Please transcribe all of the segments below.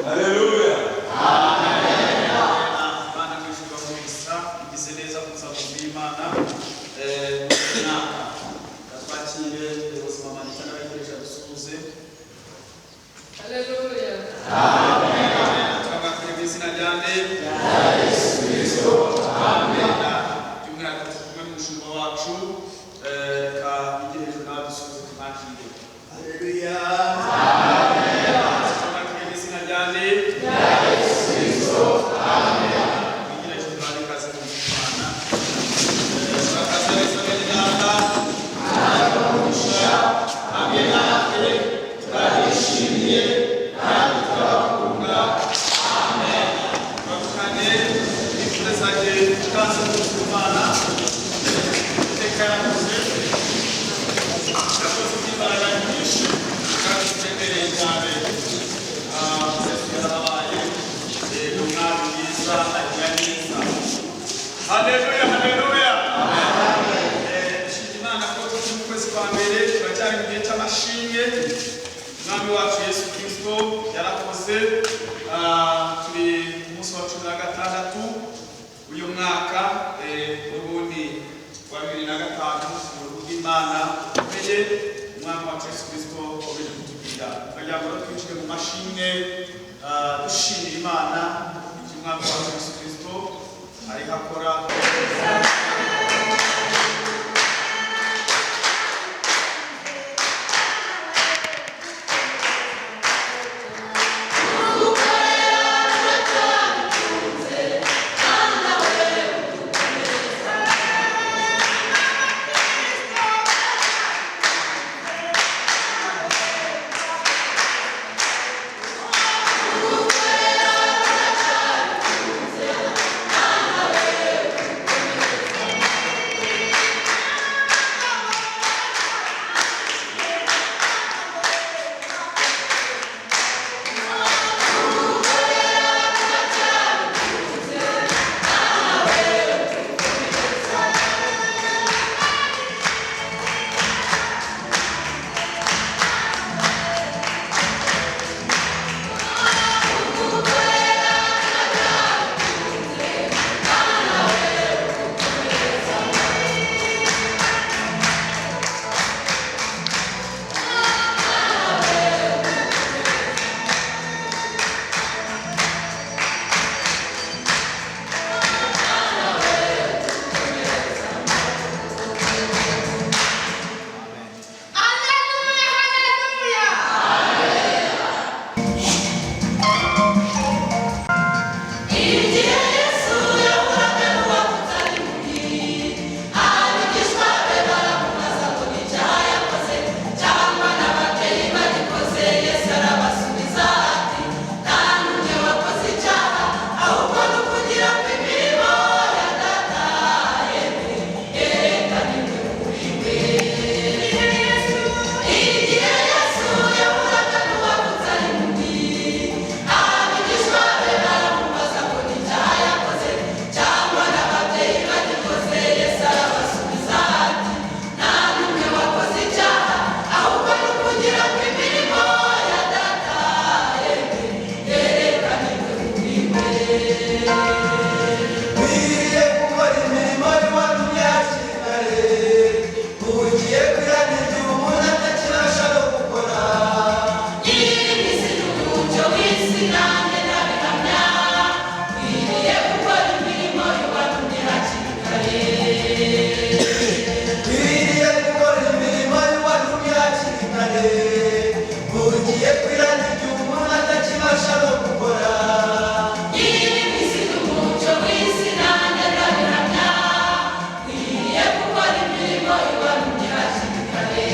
Haleluya. Imana mwijuru bamuhisa igize neza kuza mu bw'Imana mwaka twakire ubuzima manita n'abakoresha dusuhuze. Haleluya. Turabakire mu izina rya nde? Yesu Kristo. Amen. By'umwihariko turi kumwe n'umushumba wacu, reka bigire hejuru nawe dusuhuze tumwakire. Haleluya. Turabakire mu izina rya nde? Yesu Kristo. Amen. Bigire hejuru nawe ikaze mu Imana. Murakaza neza bene data. Hamwe natwe turabishimiye kandi turabakunda. Amen. Turavukanye twifuzanye ikaze mu Imana. Iteka yakoze yakoze iby'imbaraga nyinshi kandi ziremereye cyane. Yesu yarabaye ni umwami mwiza agira neza. Haleluya, haleluya. Nshima Imana ko turi mu kwezi kwa mbere, turacyari mu gihe cy'amashimwe. Umwami wacu Yesu Kristo yarakoze. Turi ku munsi wa 16 uyu mwaka, n'ubundi wa 2005, mu bw'Imana bukomeye umwami wacu Yesu Kristo wakomeje kutubwira. Turagira ngo twinjire mu mashimwe, dushimira Imana ibyo umwami wacu Yesu Kristo ariko akora. Haleluya, haleluya. Igihe Yesu yahuraga n'uwavutse ari impumyi, abigishwa be baramubaza ngo ni icyaha yakoze cyangwa n'ababyeyi bagikoze. Yesu arabasubiza ati nta n'umwe wakoze icyaha, ahubwo ni ukugira ngo imirimo ya data yerekanirwe kuri we. Igihe Yesu yahuraga n'uwavutse ari impumyi, abigishwa be baramubaza ngo ni icyaha yakoze cyangwa n'ababyeyi bagikoze. Yesu arabasubiza ati nta n'umwe wakoze icyaha, ahubwo ni ukugira ngo imirimo ya data yerekanirwe kuri we. Nkwiriye gukora imirimo y'uwatumye hakiri kare. Ugiye kwirana igihe umuntu atakibasha no gukora. Iyi ni umucyo w'isi nanjye ndabihamya, nkwiriye gukora imirimo y'uwatumye hakiri kare. Nkwiriye gukora imirimo y'uwatumye hakiri kare. Ugiye kwirana igihe umuntu atakibasha no gukora. Iyi ni umucyo w'isi nanjye ndabihamya, nkwiriye gukora imirimo y'uwatumye hakiri kare.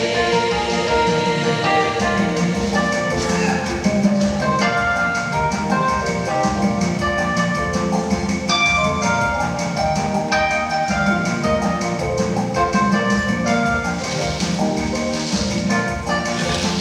Amen.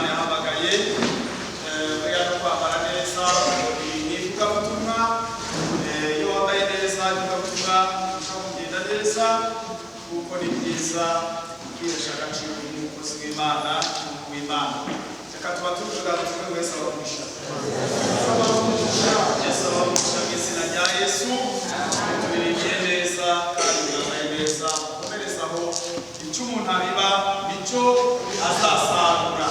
Imana yahamagaye. Buriya no kwambara neza ni ivugabutumwa. Iyo wambaye neza ivugabutumwa ushobora kugenda neza, kuko ni byiza kwihesha agaciro nk'umukozi w'Imana, nk'umuntu w'Imana. Reka tuba tuvuga tumwe wese abamugisha. Yesu abamugisha mu izina rya Yesu. Tubiriye neza kandi mwambaye neza, mukomerezaho. Icyo umuntu abiba nicyo azasarura.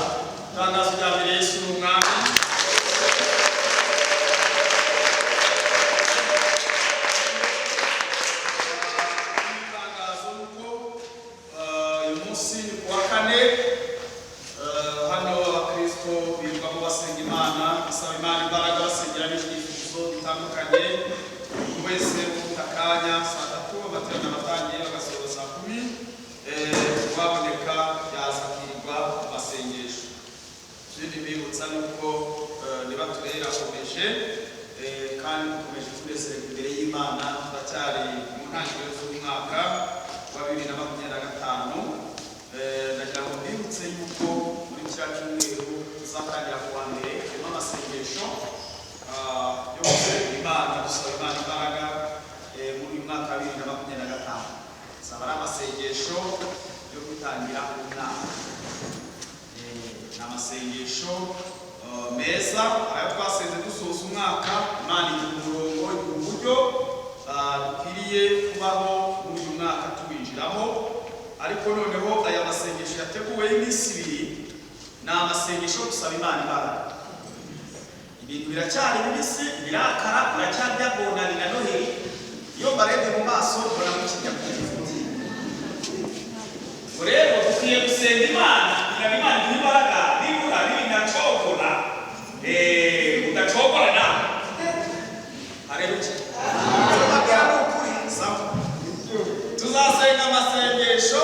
Itangazo rya mbere: Yesu ni Umwami. Itangazo ni uko uyu munsi ni ku wa kane. Hano abakristo birirwamo basenga Imana, basaba Imana imbaraga, basengera n'ibyifuzo bitandukanye. Buri wese ufite akanya, saa 3 amateraniro atangiye, bagasoza saa 10. Uwaboneka yaza akirirwa mu masengesho. Ikindi mbibutsa ni uko niba turere irakomeje, kandi dukomeje tunezerwa imbere y'Imana. Turacyari mu ntangiriro z'umwaka wa 2025. Ndagira ngo mbibutse yuko muri kiriya cyumweru tuzatangira ku wa mbere, harimo amasengesho yo gusenga Imana, dusaba Imana imbaraga muri uyu mwaka wa 2025. Azaba ari amasengesho yo gutangira umwaka. Ni amasengesho meza, ayo twasenze dusoza umwaka. Imana igira umurongo, igira uburyo dukwiriye kubaho muri uyu mwaka tuwinjiramo. Ariko noneho aya masengesho yateguwe y'iminsi 2 ni amasengesho yo gusaba Imana imbaraga. Ibintu biracyari bibisi, birakara, biracyarya bonani na Noheli. Iyo mbarebye mu maso mbona mukijya ku. Ubwo rero dukwiye gusenga Imana kugira ngo Imana iduhe imbaraga, nibura nibinacogora, udacogora nawe. Haleluya! Tubabwira ni ukuri, sawa. Tuzasenga amasengesho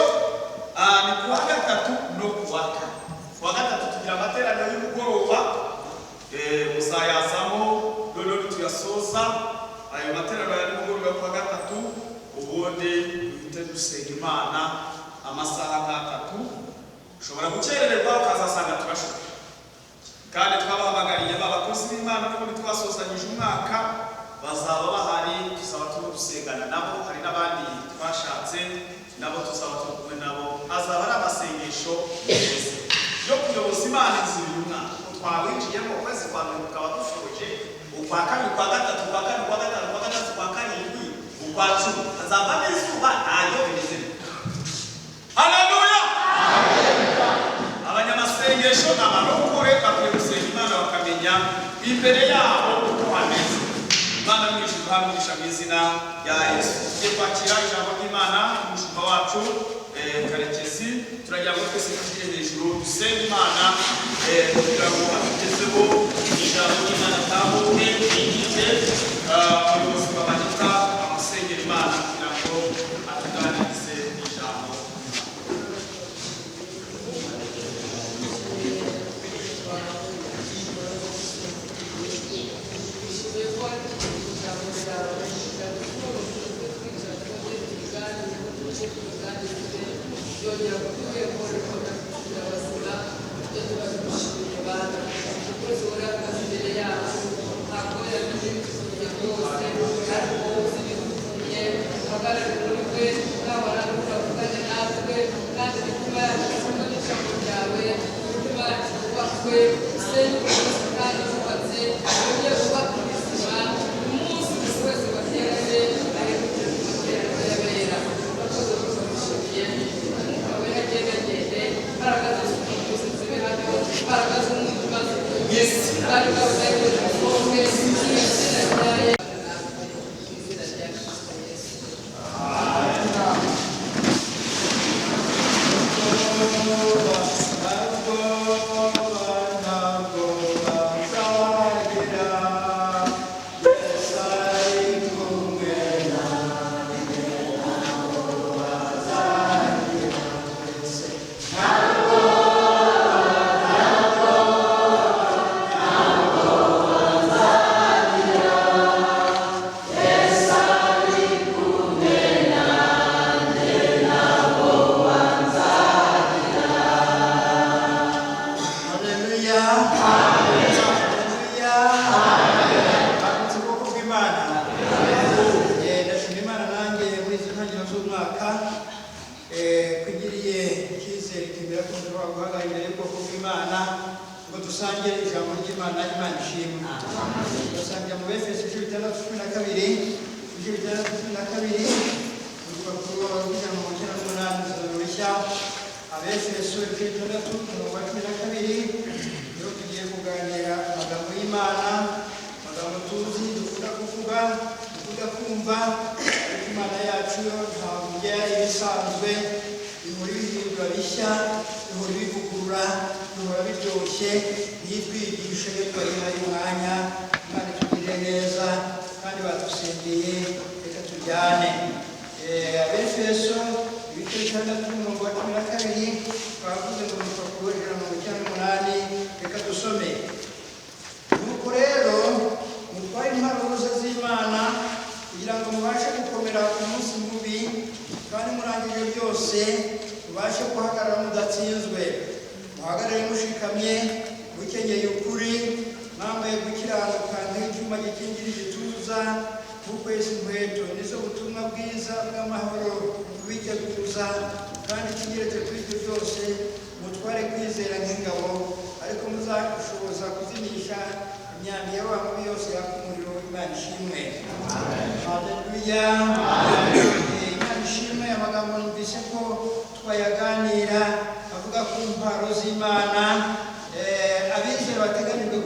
ni kuwa gatatu no kuwa kane. Kuwa gatatu tugira amateraniro y'umugoroba, muzayazamo. Noneho nituyasoza ayo materaniro ya nimugoroba yo kuwa gatatu, ubundi duhite dusenga Imana amasaha nk'atatu. Ushobora gukerererwa ukazasanga turashoboye. Kandi twabahamagariye ba bakozi b'Imana n'ubundi twasozanyije umwaka, bazaba bahari, tuzaba turi gusengana nabo. Hari n'abandi twashatse, nabo tuzaba turi kumwe nabo. Azaba ari amasengesho meza yo kuyoboza Imana inzira uyu mwaka. Twawinjiyemo ukwezi kwa mbere tukaba dushoje, ukwa kabiri, ukwa gatatu, ukwa kane, ukwa gatanu, ukwa gatandatu, ukwa karindwi, ukwa 10, hazava n'izuba ntayo bimeze bityo. Haleluya! Abanyamasengesho, abarokore bakwiye gusenga Imana bakamenya imbere yabo uko hameze. Imana mu ijuru ibahe mu izina rya Yesu. Tugiye kwakira ijambo ry'Imana, umushumba wacu Karekezi. Turagira ngo twese tugire hejuru, dusenge Imana kugira ngo atugezeho ijambo ry'Imana, atambuke yinjize umuyobozi wa Manita amusengera Imana kugira ngo atuganirize ijambo. Nishimiye ko ijambo ryawe ryadufunguye twicara twongere tuganire, tujye tuganirize, yongera kuduhembura kugira abazima. Ibyo tuba tubishimiye Bana. Umukozi urakaza imbere yacu, ntabwo yamenye ibitutumye rwose, ariko wowe uzi ibitutumye. Uhagarare muri twe, nabona uravugane natwe, kandi imitima yacu isumwe n'ijambo ryawe, imitima yacu yubakwe, usenye umunsi kandi wubatse, wongere wubake ubuzima. Umunsi buri wese wateranye ari kujya mu materaniro y'abera. Urakoze rwose, wishimiye Umwuka Wera agendagende, imbaraga zose zibe hano, imbaraga z'umwijima zikunge, imbaraga z'abadayimoni zisohoke mu izina rya Yesu, mu izina rya Kristo Yesu. Ntabwo Haleluya. Haleluya. Bakunze ubwoko bw'Imana. Ndashima Imana nanjye muri izi ntangiriro z'umwaka kwigiriye icyizere kemera ko nshobora guhagarara imbere y'ubwoko bw'Imana ngo dusangire ijambo ry'Imana. Imana ishimwe. Turasangira mu Befeso ibice 6:12, ibice 6:12, urupapuro rw'198, Isezerano Rishya. Abefeso ibice 6:12, niho tugiye kuganira amagambo y'Imana, amagambo tuzi, dukunda kuvuga, dukunda kumva, ariko Imana yacu yo ntabwo ijya ibisanzwe, ihora ibihindura bishya, ihora ibivugurura, bihora biryoshye, ntitwigishe iyo twayihaye umwanya. Imana itugirire neza kandi badusengeye, reka tujyane. Abefeso ibice 6:12, twavuze ngo mu rupapuro 198, reka dusome. Nuko rero mutware intwaro zose z'Imana kugira ngo mubashe gukomera ku munsi mubi, kandi murangije byose mubashe guhagarara mudatsinzwe. Muhagarare mushikamye, mukenyeye ukuri, mwambaye gukiranuka nk'icyuma gikingira igituza, mukwesa inkweto nizo butumwa bwiza bw'amahoro kubiteguza, kandi ikigeretse kuri ibyo byose mutware kwizera nk'ingabo, ariko muzashoboza kuzimisha imyambi y'abantu yose yaka umuriro. Imana ishimwe. Haleluya. Imana ishimwe. Amagambo numvise ko twayaganira avuga ku ntwaro z'Imana, abizera bateganijwe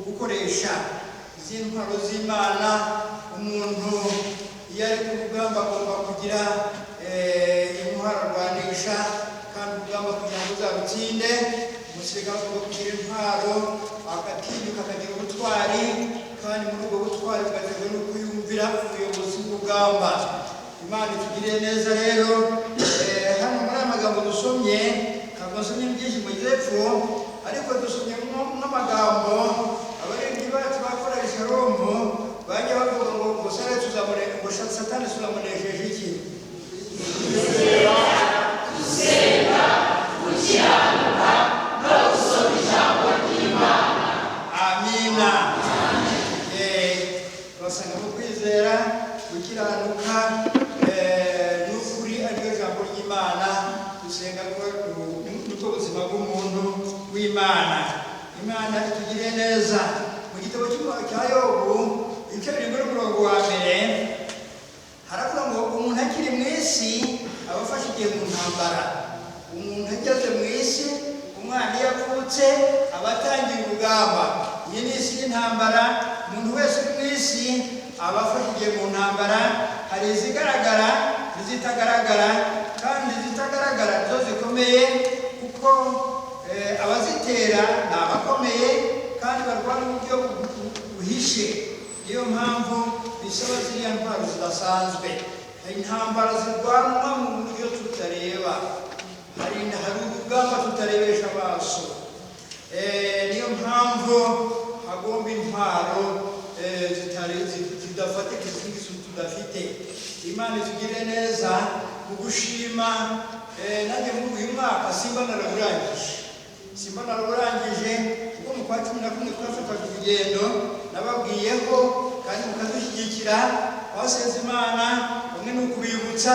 gukoresha izi ntwaro z'Imana. Umuntu iyo ari ku rugamba agomba kugira intwaro arwanisha, kandi urugamba kugira ngo uzarutsinde, umusirikare agomba kugira intwaro, agatinyuka, akagira ubutwari, kandi muri ubwo butwari bugaterwa no kuyumvira ubuyobozi bw'urugamba. Imana itugirire neza. Rero hano muri aya magambo dusomye, ntabwo nsomye byinshi mu hepfo, ariko dusomye nk'amagambo abaririmbyi bacu ba korali Shalom bajya bavuga ngo sare tuzamune, ngo Satani tuzamunesheje iki? Amina. Turasanga mu kwizera, gukiranuka n'ukuri, ariryo jambo ry'Imana. Dusenga ko nibwo buzima bw'umuntu w'Imana. Imana itugiriye neza. Mu gitabo cya Yobu ibice 7:1, haravuga ngo umuntu akiri mu isi aba afashe igihe mu ntambara. Umuntu ageze mu isi, umwana iyo avutse aba atangiye urugamba. Iyi ni isi y'intambara. Umuntu wese uri mu isi aba afashe igihe mu ntambara. Hari izigaragara n'izitagaragara, kandi izitagaragara nizo zikomeye, kuko abazitera ni abakomeye kandi barwana mu buryo buhishe. Niyo mpamvu bisaba ziriya ntwaro zidasanzwe. Hari intambara zirwanwa mu buryo tutareba, hari urugamba tutarebesha amaso. Niyo mpamvu hagomba intwaro zidafatika, izindi tudafite. Imana itugirire neza. Mu gushima, nanjye muri uyu mwaka simba narawurangije, kuko mu kwa 11 twafataga urugendo, nababwiyeho kandi mukadushyigikira. Twasenze Imana, bamwe ni ukubibutsa,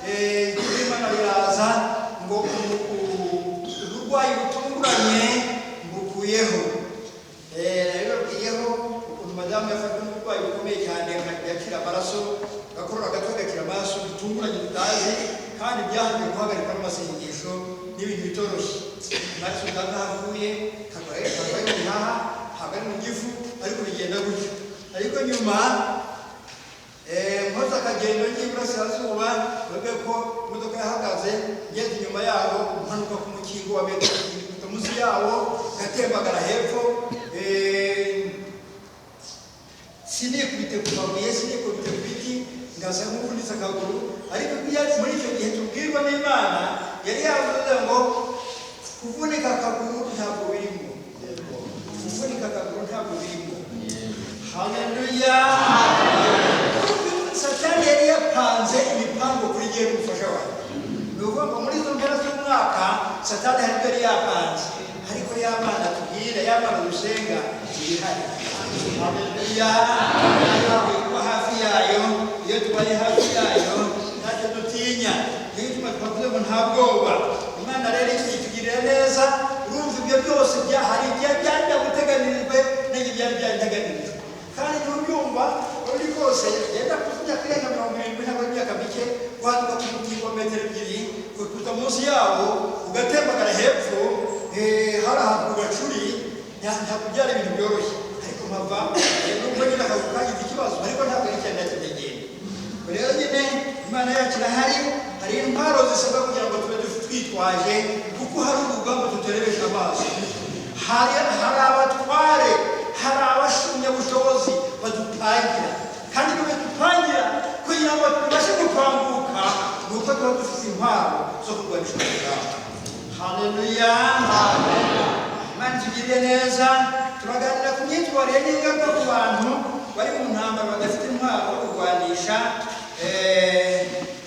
ijwi Imana riraza ngo uburwayi butunguranye mbukuyeho. Nabibabwiyeho ukuntu madamu yafashwe n'uburwayi bukomeye cyane, yakira amaraso, gakorora gato agakira amaraso bitunguranye tutazi, kandi byahawe guhagarikwa n'amasengesho n'ibintu bitoroshye. Amaraso utazi aho avuye, ntabwo ari mu bihaha, ntabwo ari mu gifu, ariko bigenda gutyo. Ariko nyuma nkoze akagendo ngiye iburasirazuba, bavuga ko imodoka yahagaze, ngeze inyuma yaho mpanuka ku mukingo wa metero munsi yawo, ngatembagara hepfo. Sinikubite ku mabuye, sinikubite ku biti, ngasa nk'uvunitse akaguru. Ariko muri icyo gihe tubwirwa n'Imana yari yavuze ngo kuvunika akaguru ntabwo birimo, kuvunika akaguru ntabwo birimo. Haleluya. Satani yari yapanze imipango kuri jyewe n'umufasha wanjye. Ni ukuvuga ngo muri izo mpera z'umwaka Satani hari ibyo yari yapanze, ariko ya Mana tubwira iturinda, ya Mana dusenga irihari. Haleluya! Kuba hafi yayo, iyo tubaye hafi yayo ntacyo dutinya. Niyo gituma twavuze ngo nta bwoba. Imana rero itugirira neza. Urumva ibyo byose byahari igihe byari byaguteganirijwe n'ibyo byari byateganirijwe, kandi ntubyumva uri rwose yenda kuva imyaka irenga 70, ntabwo ari imyaka mike, guhanuka ku mukingo metero 2 kuza munsi yawo ugatembagara hepfo, hari ahantu ku gacuri. Ntabwo byari ibintu byoroshye, ariko mpava nubwo nyine akazu kagize ikibazo, ariko ntabwo ari cyane nacyo. Rero nyine Imana yacu irahari. Hari intwaro zisabwa kugira ngo tube twitwaje, kuko hari urugamba tuterebesha amaso. Hari abatware, hari abashunyabushobozi badupangira, kandi ibyo badupangira kugira ngo tubashe gupanguka ni uko tuba dufite intwaro zo kurwanisha urugamba. Haleluya! Imana itugirire neza. Turaganira ku myitwarire n'ingaruka ku bantu bari mu ntambara badafite intwaro yo kurwanisha.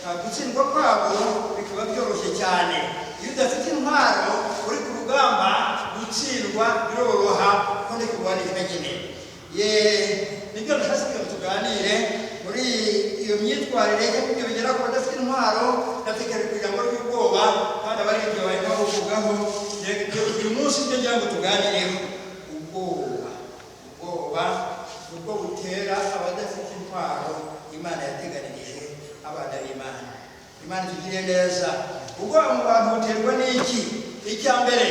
Gutsindwa kwabo bikaba byoroshye cyane. Iyo udafite intwaro uri ku rugamba, gutsindwa biroroha, kuko ndi kurwanisha nyine. Ye, nibyo nashatse kugira ngo tuganire muri iyo myitwarire cyangwa ibyo bigera ku badafite intwaro. Ndatekereza ku ijambo ry'ubwoba, kandi abaririmbyi barimo babuvugaho. Uyu munsi ibyo ngira ngo tuganireho, ubwoba. Ubwoba nubwo butera abadafite intwaro Imana yateganirije abana b'Imana. Imana itugirire neza. Ubwoba mu bantu buterwa n'iki? Icya mbere,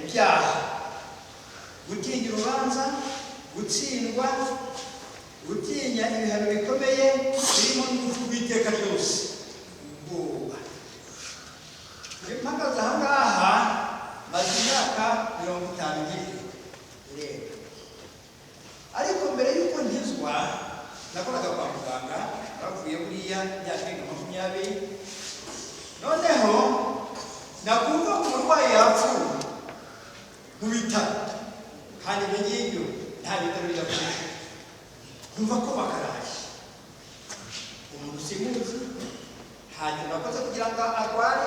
ibyaha, gutinya urubanza, gutsindwa, gutinya ibihano bikomeye birimo n'urupfu rw'iteka ryose. Ubwoba. Mpagaze aha ngaha maze imyaka 50 nkiri irenga, ariko mbere y'uko nkizwa nakoraga kwa muganga. Bavuye buriya imyaka irenga 20. Noneho nakumva umurwayi yapfuye mu bitaro, kandi ibyo ngibyo nta bitaro bidakoresha, nkumva ko bakaraje umuntu simuzi, nta kintu nakoze kugira ngo arware,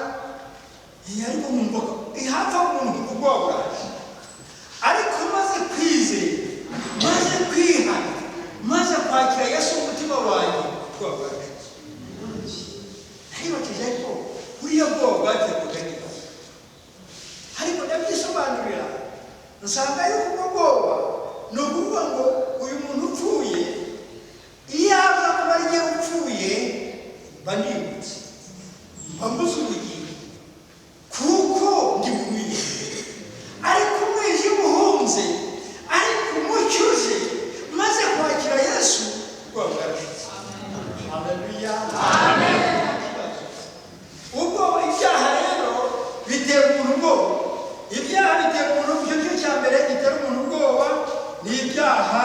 ariko nkumva ko ihapfa umuntu, ubwoba buraje. Ariko maze kwizera, maze kwihana, maze kwakira Yesu umutima wanjye, ubwoba bwarashize. Naribakije, ariko buriya bwoba bwaterwaga n'iki? Ariko ndabyisobanurira, nsanga yuko ubwo bwoba ni ukuvuga ngo uyu muntu upfuye, iyo aza kuba ari njyewe upfuye, mba nibutse, mba mbuze ubugingo, kuko ndi mu mwijima. Ariko umwijima uhunze, ariko umucyo uje, maze kwakira Yesu, ubwoba bwarashize. Haleluya! Ubwoba, ibyaha rero bitera umuntu ubwoba. Ibyaha bitera umuntu, icyo cyo cya mbere gitera umuntu ubwoba ni ibyaha.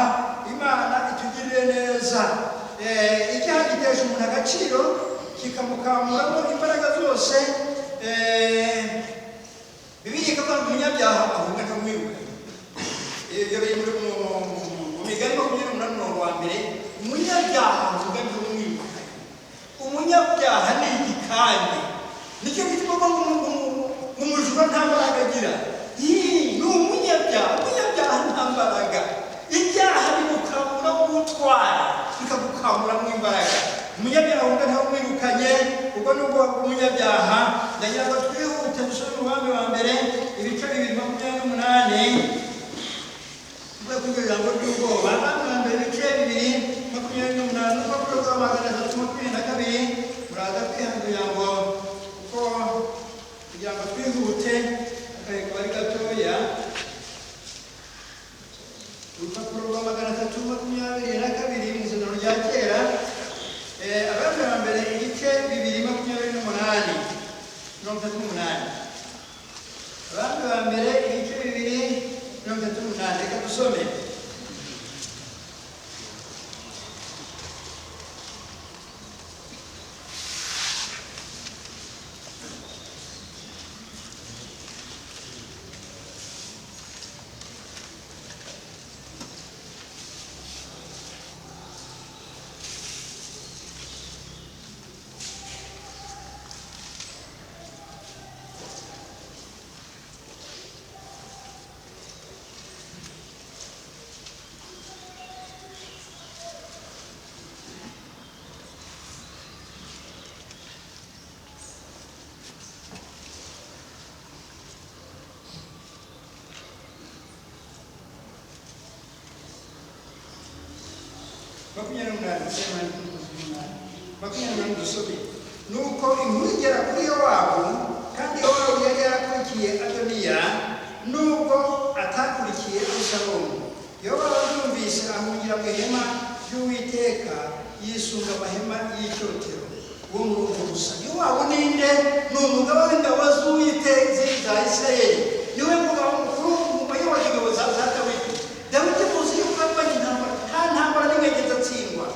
Imana itugirire neza. Icyaha gitesha umuntu agaciro, kikamukamuramo imbaraga zose. Bibiliya ikavuga ngo umunyabyaha ahunga akamwiruka. Ibyo biri muri mu Migani 28 umurongo wa 1. Umunyabyaha ahunga ntumwiruka. Umunyabyaha ni igikange. Nicyo gituma ngo umujura nta mbaraga agira. Ni umunyabyaha. Umunyabyaha nta mbaraga. Ibyaha bimukamuramo ubutwari, bikagukamuramo imbaraga. Umunyabyaha wumva ntawe umwirukanye. Ubwo ni ubwoko bw'umunyabyaha. Ndagira ngo twihute dusome mu Bami wa Mbere ibice 2:28. Tuvuge kuri iryo jambo ry'ubwoba. Abami wa Mbere ibice 2:28, n'urupapuro rwa 322. Muraza kwihangira ngo kuko kugira ngo twihute, akahe kaba ari gatoya. Urupapuro rwa 322 mu Isezerano rya Kera. Abami ba Mbere ibice 2:28, 38. Abami ba Mbere ibice 2:38. Reka dusome. 28, 28 dusome. Nuko inkuru igera kuri Yowabu, kandi Yowabu yari yarakurikiye Adoniya nubwo atakurikiye Abusalomu. Yowabu yumvise ahungira mu ihema ry'Uwiteka, yisunga amahema y'icyotero. Uwo murongo gusa. Yowabu ninde? Ni umugaba w'ingabo z'Uwiteka za Isirayeli, niwe mugabo mukuru uyoboye ingabo za Dawidi. Dawidi muzi yuko arwanya intambara, nta ntambara n'imwe yigeze atsindwa.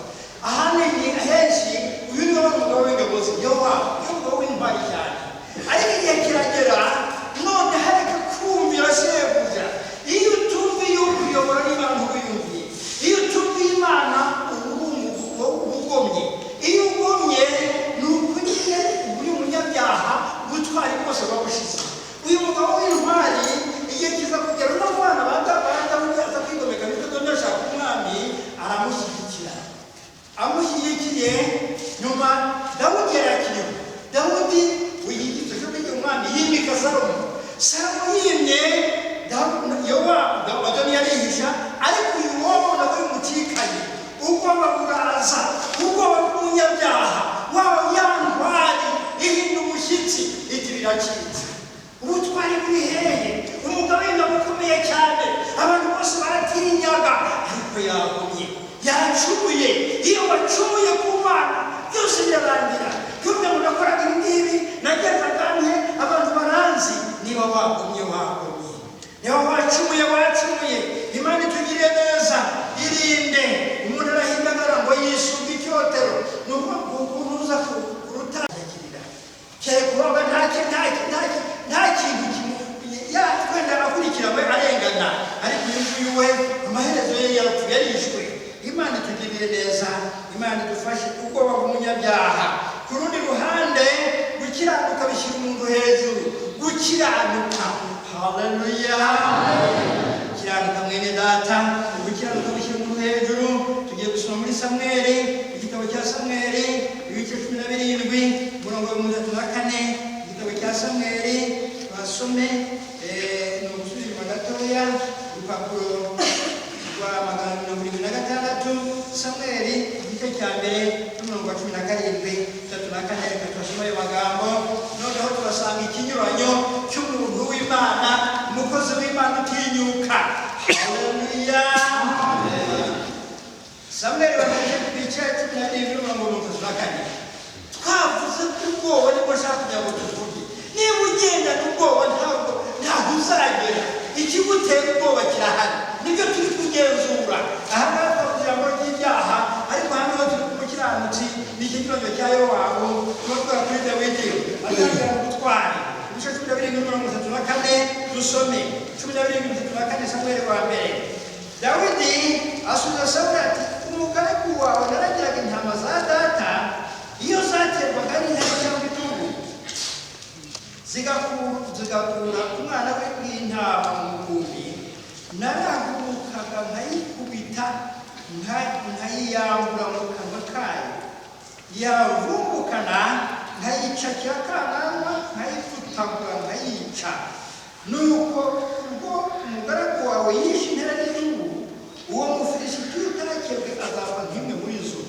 Ahanini ahenshi uyu niwe wari umugabo w'ingabo ze, Yowabu, niwe mugabo w'intwari cyane. Ariko igihe kiragera none hareka kumvira shebuja. Iyo utumviye ukuyobora n'Imana ntubiyumviye. Iyo utumviye Imana uba ugomye. Iyo ugomye ni uko nyine uba uri umunyabyaha, ubutwari bwose buba bushize. Uyu mugabo w'intwari igihe kiza kugera uno mwana ba Dawidi aza kwigomeka, niko Dawidi ashaka umwami, aramushyigikira. Amushyigikiye, nyuma Dawudi yari akiriho. Dawudi wiyigize cyo kwigira umwami yimika Salomo. Salomo yimye, Yowabu Adoniya arihisha, ariko uyu wowe nawe umucikanye. Ubwoba buraza, ubwoba bw'umunyabyaha, waba ya ntwari ihinda umushyitsi, iti biracitse. Ubutwari buri hehe? Umugabo w'ingabo ukomeye cyane, abantu bose baratinyaga, ariko yagumye, yacumuye. Iyo wacumuye ku Mana byose birarangira. Kuvuga ngo nakoraga ibi ngibi, nagenzaga nte, abantu baranzi. Niba wagumye, wagumye. Niba wacumuye, wacumuye. Imana itugiriye neza. Irinde. Umuntu arahindagara ngo yisunga icyotero, ni ukuvuga ngo ukuntu uza kurutangirira kereka ubaga nta kintu wenda akurikiranywe arengana, ariko uyu nguyu we amaherezo ye yarapfuye, yarishwe. Imana itugirire neza, Imana idufashe. Ubwoba bw'umunyabyaha. Ku rundi ruhande, gukiranuka bishyira umuntu hejuru. Gukiranuka, haleluya! Gukiranuka, mwene data, gukiranuka bishyira umuntu hejuru. Tugiye gusoma muri Samweli, igitabo cya Samweli, ibice 17, umurongo wa 34. Igitabo cya Samweli basome, ni ugusubira inyuma gatoya, urupapuro rwa 176. Samweli igice cya mbere n'umurongo wa 17, 34. Reka tubasome ayo magambo, noneho turasanga ikinyuranyo cy'umuntu w'Imana, umukozi w'Imana utinyuka. Haleluya! Samweli wa mbere ibice 17 n'umurongo wa 34. Twavuze ko ubwoba nibwo nshaka kugira ngo tuvuge. Niba ugendana ubwoba ntabwo uzagera. Ikigutera ubwoba kirahari, nibyo turi kugenzura. Aha ngaha twavuze ijambo ry'ibyaha, ariko hano ho turi ku mukiranutsi. Ni ikinyuranyo cya Yowabu, tuba tuvuga kuri Dawidi atangira ubutwari. Ibice 17:34, dusome 17:34, Samweli wa mbere. Dawidi asubiza Sawuli ati: "Umugaragu wawe naragiraga intama za data, iyo zaterwaga n'intare cyangwa idubu zigakura umwana we w'intama mu mukumbi, narahagurukaga nkayikubita, nkayiyambura mu kanwa kayo, yavumbukana nkayicakira akananwa, nkayifutagura, nkayica. Nuko ubwo umugaragu wawe yishe intare n'idubu, uwo Mufilisitiya utarakebwe azapfa nk'imwe muri zo,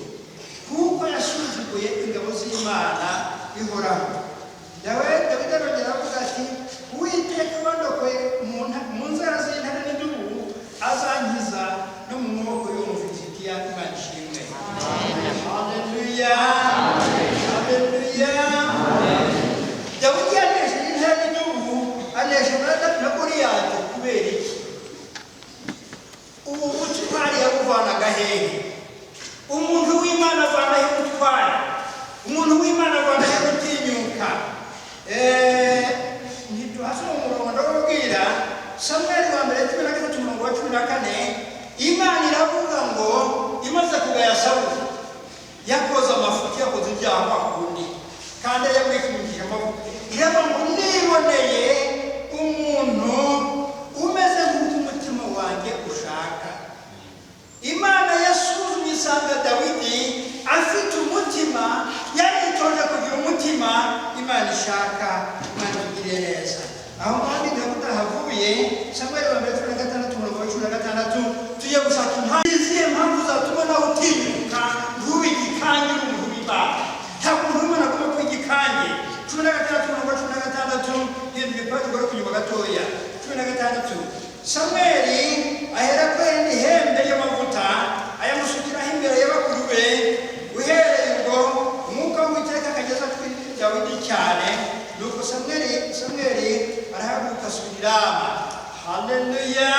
kuko yasuzuguye ingabo z'Imana ihoraho." Dawidi arongera avuga ati: "Uwiteka wandokoye mu nzara z'intare n'idubu azankiza no mu maboko y'uwo Mufilisitiya." Imana ishimwe. Haleluya, haleluya! Dawidi yanesheje intare n'idubu, anesha na Goliyati. Kubera iki? Ubu butwari yabuvanaga hehe? Umuntu w'Imana avana he ubutwari? Umuntu w'Imana avana he gutinyuka? Ntituhasoma umurongo, ndababwira. Samweli wa mbere 13 umurongo wa 14, Imana iravuga ngo imaze kugaya Sawuli, yakoze amafuti, yakoze ibyaha kwa kundi kandi yamwikundije amavuta, iravuga ngo: "Niboneye umuntu umeze nk'uko umutima wanjye ushaka." Imana yasuzumye isanga Dawidi afite umutima, yaritoje kugira umutima Imana ishaka. Imana itugirire neza. Aho kandi Dawidi ahavuye, Samweli wa mbere 16 umurongo wa 16, tugiye gushaka impamvu. Izihe mpamvu zatuma nawe utinyuka? gatandatu. Samweli aherako yenda ihembe y'amavuta ayamusukiraho imbere y'abakuru be. Uhereye ubwo umwuka w'Uwiteka akageza kuri Dawidi cyane. Nuko Samweli arahaguruka asubira i Rama. Haleluya,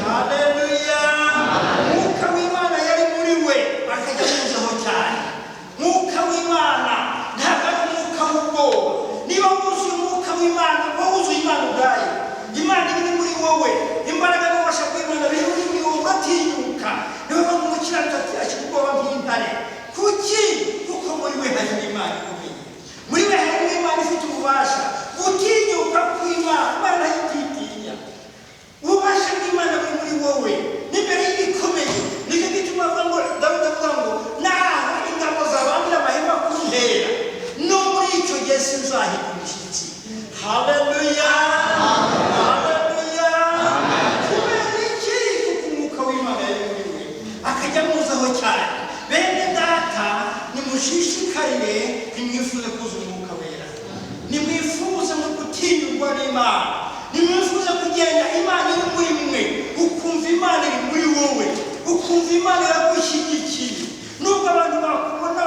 haleluya! Umwuka w'Imana yari muri we, akajya amuzaho cyane. Mwuka w'Imana ntabwo ari umwuka w'ubwoba. Niba wuzuye umwuka w'Imana, uba wuzuye Imana ubwayo. Imana iba iri muri wowe, imbaraga n'ububasha bw'Imana biri muri wowe, uratinyuka. Niyo mpamvu umukiranutsi ashyira ubwoba nk'intare. Kuki? Kuko muri we harimo Imana ikomeye, muri we harimo Imana ifite ububasha. Gutinyuka kw'Imana, Imana nayo ititinya. Ububasha bw'Imana buri muri wowe n'imbere y'ibikomeye. Nicyo gituma avuga ngo, Dawidi avuga ngo: "Naho ingabo zabambira amahema kuntera, no muri icyo gihe sinzahinda umushyitsi." Haleluya, haleluya! Kubera iki? Kuko umwuka w'Imana yari muri we, akajya amuzaho cyane. Bene data, nimushishikarire, nimwifuze kuzuza Umwuka Wera, nimwifuze mu gutinyurwa n'Imana, nimwifuze kugenda Imana iri muri mwe, ukumva Imana iri muri wowe, ukumva Imana iragushyigikiye. Nubwo abantu bakubona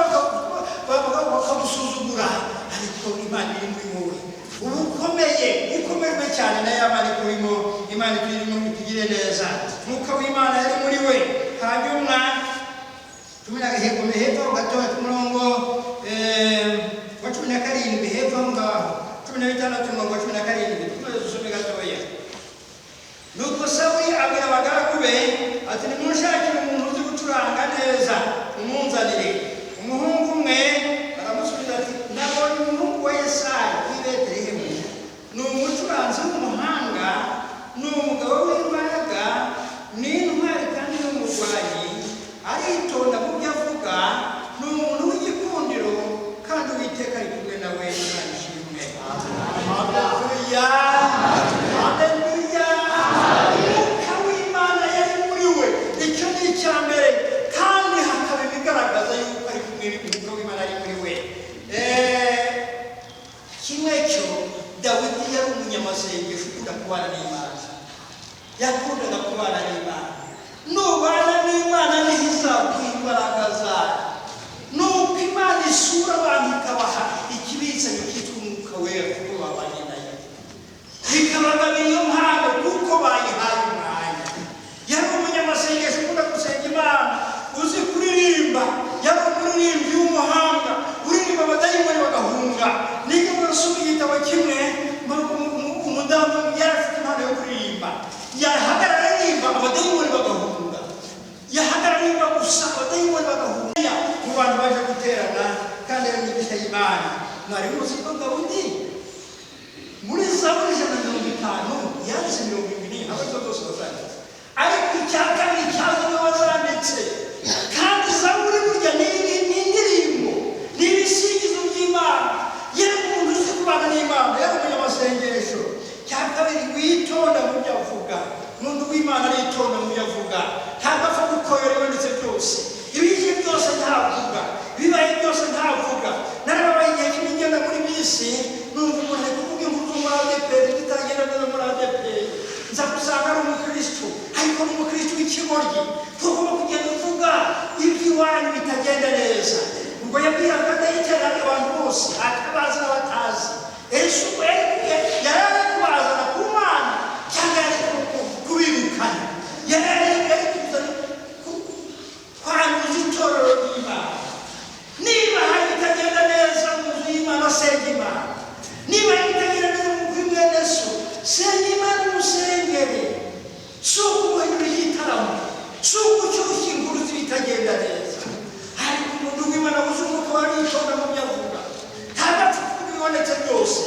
bakagusuzugura, ariko Imana iri muri wowe, uba ukomeye, ukomejwe cyane na ya Mana ikurimo. Imana iturimo itugire neza. Mwuka w'Imana yari muri we. Hanyuma cumi na hepfo, hepfo aho gatoya, ku murongo wa 17, hepfo aho ngaho, 16, umurongo wa 17, dukomeze dusome gatoya. Nuko Sawuli abwira abagaragu be ati: "Nimunshakire umuntu uzi gucuranga neza, mumunzanire." Umuhungu umwe aramusubiza ati: "Nabonye umuhungu wa Yesayi w'i Betelehemu, ni umucuranzi w'umuhanga, ni umugabo w'imbaraga, ni intwari kandi ni umurwanyi, aritonda mu byo avuga, ni umuntu w'igikundiro, kandi Uwiteka ari kumwe nawe." Imana ishimwe! Haleluya, haleluya! Umwuka w'Imana yari muri we, icyo ni icya mbere, kandi hakaba ibigaragaza yuko ari kumwe, umwuka w'Imana ari muri we. Kimwe cyo, Dawidi yari umunyamasengesho ukunda kubana n'Imana, yakundaga kubana n'Imana. Nubana n'Imana niho izaguha imbaraga zayo. Nuko Imana isura abantu ikabaha ikibizanyo cyitwa Umwuka Wera kuko babanye nayo, bikabagabira iyo mpano kuko bayihaye umwanya. Yari umunyamasengesho ukunda gusenga Imana, uzi kuririmba. Yari umuririmbyi w'umuhanga, uririmba abadayimoni bagahunga. Nigeze gusoma igitabo kimwe, umudamu yari afite impano yo kuririmba, yahagarara aririmba abadayimoni bagahunga, yahagarara aririmba gusa abadayimoni bagahunga. Mu bantu baje guterana kandi ari imigisha y'Imana. Mwari muzi ko Dawidi muri Zaburi 150 yanditse 74? Ntabwo arizo zose wazanditse, ariko icya kabiri cyazo niwe wazanditse. Kandi zaburi burya ni indirimbo, ni ibisingizo by'Imana. Yari umuntu uzi kubana n'Imana, yari umunyamasengesho. Cya kabiri, witonda mu byo avuga. Umuntu w'Imana aritonda mu byo avuga, ntabwo apfa gukoyora ibonetse byose, ibije byose ntavuga, ibibaye byose ntavuga. Narababaye igihe kimwe ngenda muri bisi, numva umuntu ari kuvuga inkuru zo muri ADEPR zitagenda neza muri ADEPR. Nza gusanga ari umukristo, ariko ni umukristo w'ikigoryi. Tugomba kugenda uvuga iby'iwanyu bitagenda neza. Ubwo yabwiraga adahitana abantu bose, atabazi n'abatazi. Ese ubwo yari ari kubazana ku Mana cyangwa yari kubirukana? Yari ari kuzana kwanduza itorero ry'Imana. Niba hari ibitagenda neza mu nzu y'Imana, senga Imana. Niba hari ibitagenda neza mu kuri mwene so, senga Imana, umusengere. Si ukuguhindura igitaramo, si ugucyushya inkuru z'ibitagenda neza. Ariko umuntu w'Imana wuzuye umwuka waritonda mu byo avuga, ntabwo apfa kuvuga ibibonetse byose,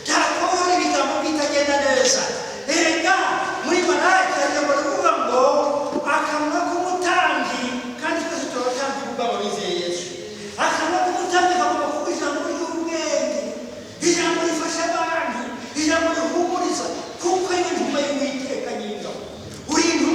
ntabwo ibigambo bitagenda neza. Erega muri Malaki hari ijambo rivuga ngo akanwa k'umutambyi, kandi twese turabatambyi kubw'abo bizeye Yesu, akanwa k'umutambyi kagomba kuvuga ijambo ry'ubwenge, ijambo rifasha abantu, ijambo rihumuriza, kuko ari intumwa y'Uwiteka Nyiringabo. Uri intumwa.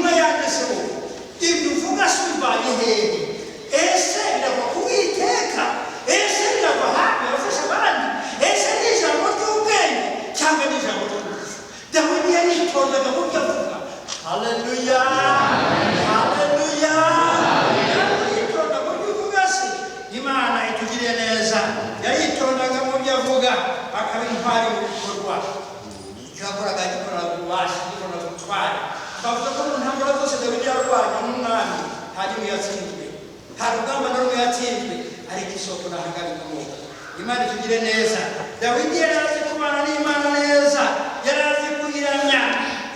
Bavuga ko mu ntambara zose Dawidi yarwanye nk'umwami nta rimwe yatsinzwe, nta rugamba na rumwe yatsinzwe, ariko isoko nahangana ikomoka. Imana itugire neza. Dawidi yari azi kubana n'Imana neza, yari azi kuyiramya,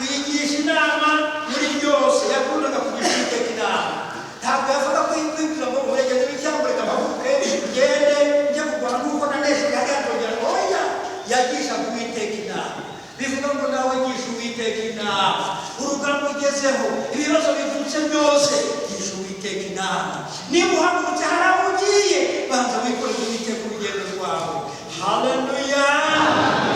kuyigisha inama muri byose. Yakundaga kugisha Uwiteka inama. Ntabwo yavuga ko yikwibwira ngo uburegeze b'icyangwa reka mpaguruke ngende njye kurwana nk'uko nanesheje hariya ndongera. Oya, yagishaga Uwiteka inama. Bivuga ngo nawe gisha Uwiteka inama. Urugamba ugezeho, ibibazo bivutse byose, gisha Uwiteka inama. Niba uhagurutse hari aho ugiye, banza wikoreze Uwiteka urugendo rwawe. Haleluya!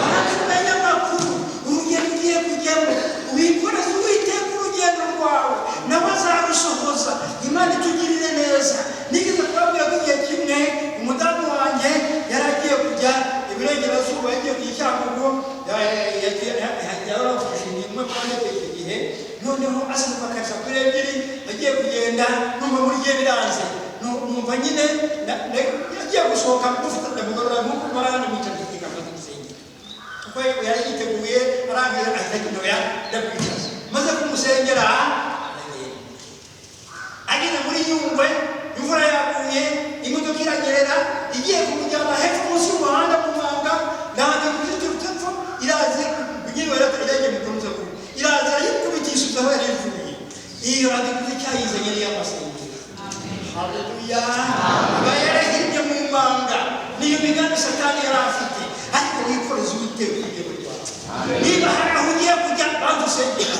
Banza umenye amakuru urugendo ugiye kujyamo, wikoreze Uwiteka urugendo rwawe, nawe azarusohoza. Imana itugirire neza. Nigeze kubabwira ko igihe kimwe umudamu wanjye yari agiye kujya iburengerazuba, yagiye kujya i Cyangugu, yarabafashije imwe kandi icyo gihe. Noneho aseruka akajya kuri ebyiri, agiye kugenda numva muri gihe biranze, numva nyine yagiye gusohoka mufite ndamugorora nk'uko mbara mwicaje ikiganza kumusengera, kuko yari yiteguye. Arangije ahita agenda. Oya, ndamwicaza, maze kumusengera aragenda. Ageze muri Nyungwe imvura yaguye, imodoka iranyerera, igiye kumujyana hepfo munsi y'umuhanda mu manga. Nanjye kuzituruka epfo iraza nyine yagiye mu kuruza ku iraza irayikubitishije aho yari ivuye. Iyo radikuze cyayizanye niyo amasengesho. Haleluya! Aba yarahirye mu manga. Niyo migambi Satani yari afite, ariko wikoreze Uwiteka urugendo rwawe. Niba hari aho ugiye kujya, banza usengera,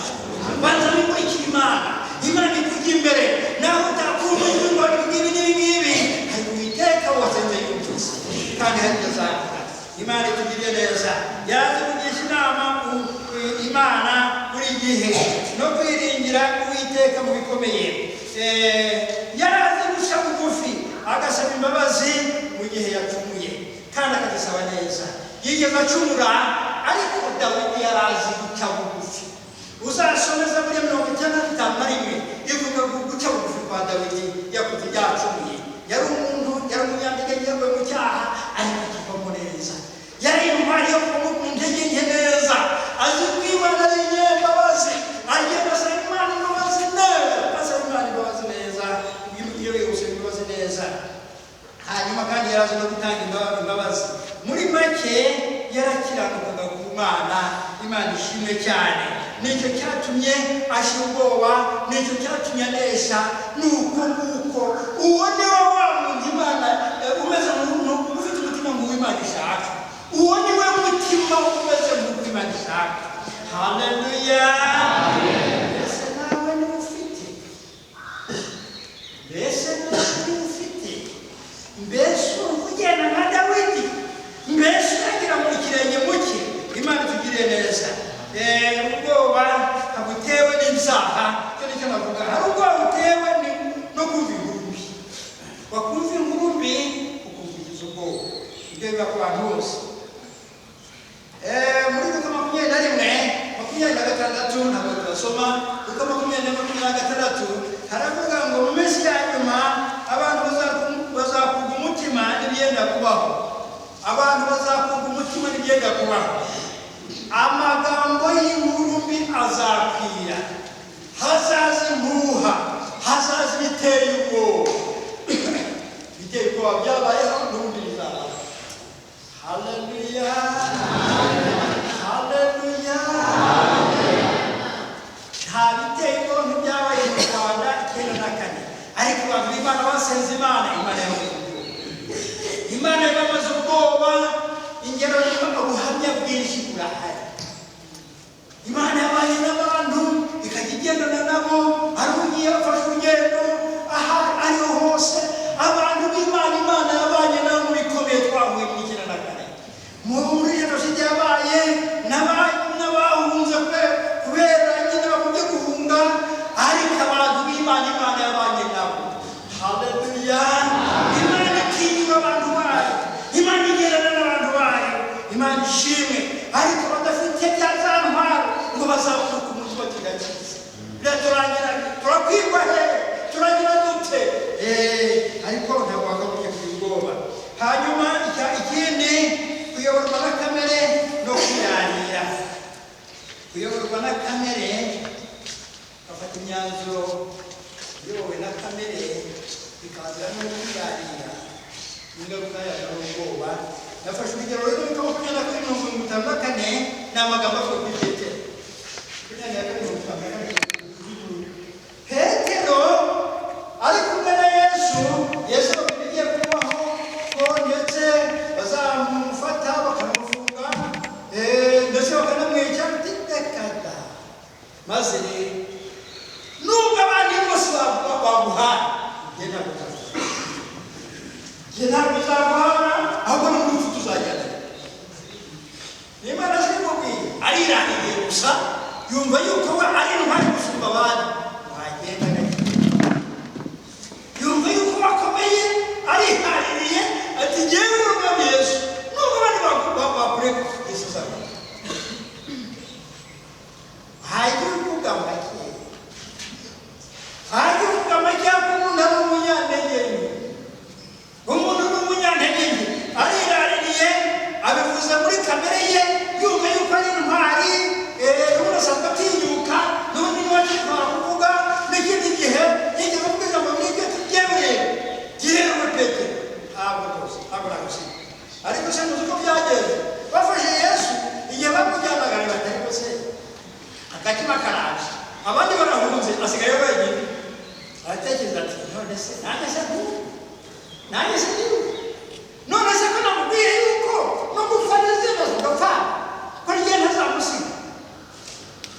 banza wimurikire Imana, Imana ikujya imbere. Naho utakumva ngo ibi ngibi n'ibi ngibi, ariko Uwiteka wasenze yumvise kandi hari ibyo azakora. Imana itugiriye neza. Yazi kugisha inama Imana buri gihe no kwiringira Uwiteka mu bikomeye. Yari azi guca bugufi agasaba imbabazi mu gihe yacumuye kandi akazisaba neza. Yigeze acumura, ariko Dawidi yari azi guca bugufi. Uzasomeza muri 95:1, ivuga ku guca bugufi kwa Dawidi. Yakoze yacumuye, yari umuntu, yari umunyantege nke, yaguye mu cyaha, ariko akivamo neza. Yari intwari yo kuva mu ntege nke neza, azi ko Imana ari inyembabazi, agenda asaba Imana imbabazi neza, asaba Imana imbabazi neza, iyo yihuse imbabazi neza. Hanyuma kandi yari azi no gutanga imbabazi. Muri make yarakiranukaga ku Mana. Imana ishimwe cyane. Nicyo cyatumye ashira ubwoba, nicyo cyatumye anesha. Ni uko nguko. Uwo ni we wa muntu Imana umeze nk'umuntu ufite umutima nk'uw'Imana ishaka. Uwo ni we mutima umeze nk'uko Imana ishaka. Haleluya! Mbese nawe niwe ufite? Mbese nawe niwe ufite? Mbese urumva ugenda nka Dawidi? Mbese uragira mu kirenge muke? Imana itugiriye neza. Ubwoba butewe n'ibyaha, icyo nicyo navuga. Hari ubwoba butewe no kumva inkuru mbi. Wakumva inkuru mbi ukumva ugize ubwoba. Ibyo biba ku bantu bose. Muri Luka 21:26, ntabwo turasoma. Luka 21:26 haravuga ngo mu minsi ya nyuma abantu bazakurwa umutima n'ibyenda kubaho. Abantu bazakurwa umutima n'ibyenda kubaho. Amagambo y'inkuru mbi azakwira, hazaza impuha, hazaza ibiteye ubwoba. Ibiteye ubwoba byabayeho, n'ubundi bizabaho. Haleluya, haleluya! Nta biteye ubwoba nk'ibyabaye mu Rwanda 94, ariko abantu b'Imana basenze Imana, Imana yabaze ubwoba, Imana yabamaze ubwoba. Ingero, ubuhamya bwinshi burahari. Imana yabanye n'abantu, ikajya igendana nabo, ari ugiye afashe urugendo aho ariho hose. Abantu b'Imana, Imana yabanye nabo mu bikomeye twahuye mu 94, muri jenoside yabaye, n'abahunze kubera nyine bagombye guhunga, ariko abantu b'Imana, Imana yabanye nabo. Haleluya! Imana itinyura abantu bayo, Imana igendana n'abantu bayo. Imana ishimwe. Ariko badafite bya za ntwaro ngo bazabuka umunsi batirakiza, biraturangira, turakwirwa he, turagira dute? Ariko ntabwo wakagombye kugira ubwoba. Hanyuma ikindi, kuyoborwa na kamere no kwirarira. Kuyoborwa na kamere. Imyanzuro iyobowe na kamere ikaza no kwirarira, ingaruka yayo ari ubwoba. Nafashe urugero rero muri 22:54, ni amagambo avuga kuri Petero. 22:54. Petero ari kumwe na Yesu. Yesu ababwira ibigiye kubaho, ko ndetse bazamufata bakamufunga, ndetse bakanamwica. Ati: "Reka da." Maze rero nubwo abandi bose baguhana, njye ntabwo nzaguhana, njye ntabwo nzaguhana, ahubwo no mu rupfu tuzajyana. Nimba zimubwiye arirangiriye gusa, yumva yuko we ari intwari gusumba abandi, wagenda gake. Yumva yuko bakomeye, arihaririye, ati: "Ngewe n'Umwami Yesu, nubwo abandi bakureka, Yesu azakureka." Hajya uvuga make, hajya uvuga make, kuko umuntu ari umunyantege nke. Umuntu ni umunyantege nke, ariraririye, abivuze muri kamere ye, yumva yuko ari intwari, ubundi asanzwe atinyuka, n'ubundi niba akitwara kuvuga. N'ikindi gihe yigeze kuvuga ijambo nk'iryo, turyemere jyewe Petero ntabwo rwose, ntabwo nagusiga. Ariko se muzi uko byagenze? Bafashe Yesu, igihe bamujyanaga, batari se agatima karaje, abandi barahunze, asigaye wenyine. Aratekereza ati: "None se nanjye se ntubu, nanjye se ndiwe? None se ko namubwiye yuko no gupfa nizemeza ugapfa, ko rye ntazamusiga?"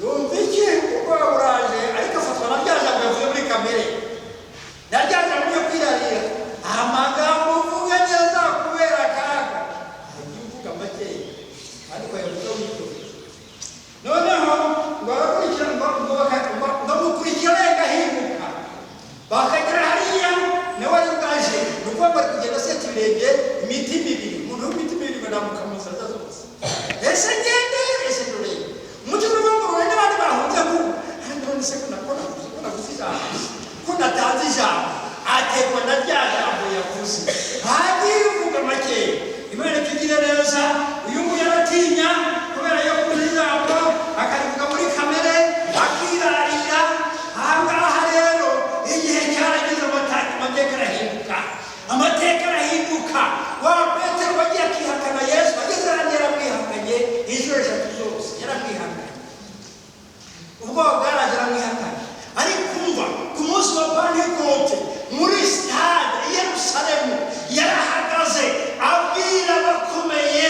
Yumva iki? Ubwoba buraje, ariko afatwa na rya jambo yavuze muri kamere, na rya jambo ryo kwirarira. Amagambo uvuga neza kubera akaga, ajya uvuga makeya, ariko yavuze witonze. Noneho ngo barakurikira, ngo bamukurikira arenga ahinguka, bakagera hariya nawe ari bwaje. Ni ukuvuga ngo ari kugenda aseta ibirenge, imitima ibiri. Umuntu w'imitima ibiri ngo namukamusaza zose: ese ngende, ese ndurebe? Umutima uvuga ngo rurende, abandi bahunze nk'ubu, ariko none se ko nakuze, ko navuze ijambo, ko natanze ijambo? Aterwa na rya jambo yavuze. Hagiye uvuga makeya. Imana itugire neza. Uyu nguyu aratinya kubera yo kuvuza ijambo, akarivuga muri kamere, akirarira. Ahangaha rero igihe cyarageze, amateka arahinduka, amateka arahinduka. Wa Petero wagiye akihakana Yesu, ageze ahantu yaramwihakanye inshuro eshatu zose, yaramwihakanye. Ubwoba bwaraje, aramwihakanye. Ariko kumva ku munsi wa Pantekote muri stade i Yerusalemu, yarahagaze abwira abakomeye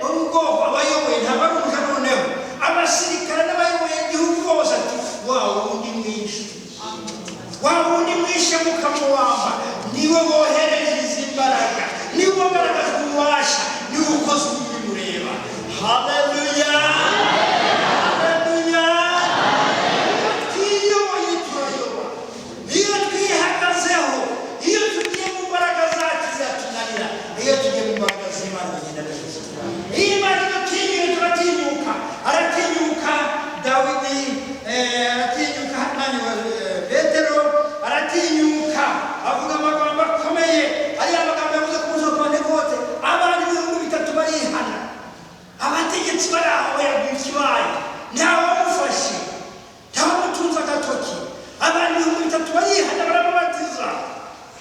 ubwoko, abayoboye, ntabwo ari umuja noneho, abasirikare n'abayoboye igihugu bose, ati: "Wa wundi mwishe, wa wundi mwishe mukamubamba, niwe wohereje izi mbaraga, niwe wagaragaje ububasha, niwe ukoze ubu mureba." Haleluya, haleluya! Twiyoboye turayoba. Iyo twihagazeho, iyo tugiye mu mbaraga zacu ziratunanira. Iyo tugiye mu mbaraga z'Imana bigenda neza. Iyo Imana idutinyuye turatinyuka. Aratinyuka Dawidi, aratinyuka nani, Petero aratinyuka, avuga amagambo akomeye. Ariya magambo yavuze ku munsi wa Pantekote, abantu 3000 barihana. Abategetsi bari aho bayaguye ikibaye, ntawamufashe, ntawamutunze agatoki. Abantu 3000 barihana, baramubatiza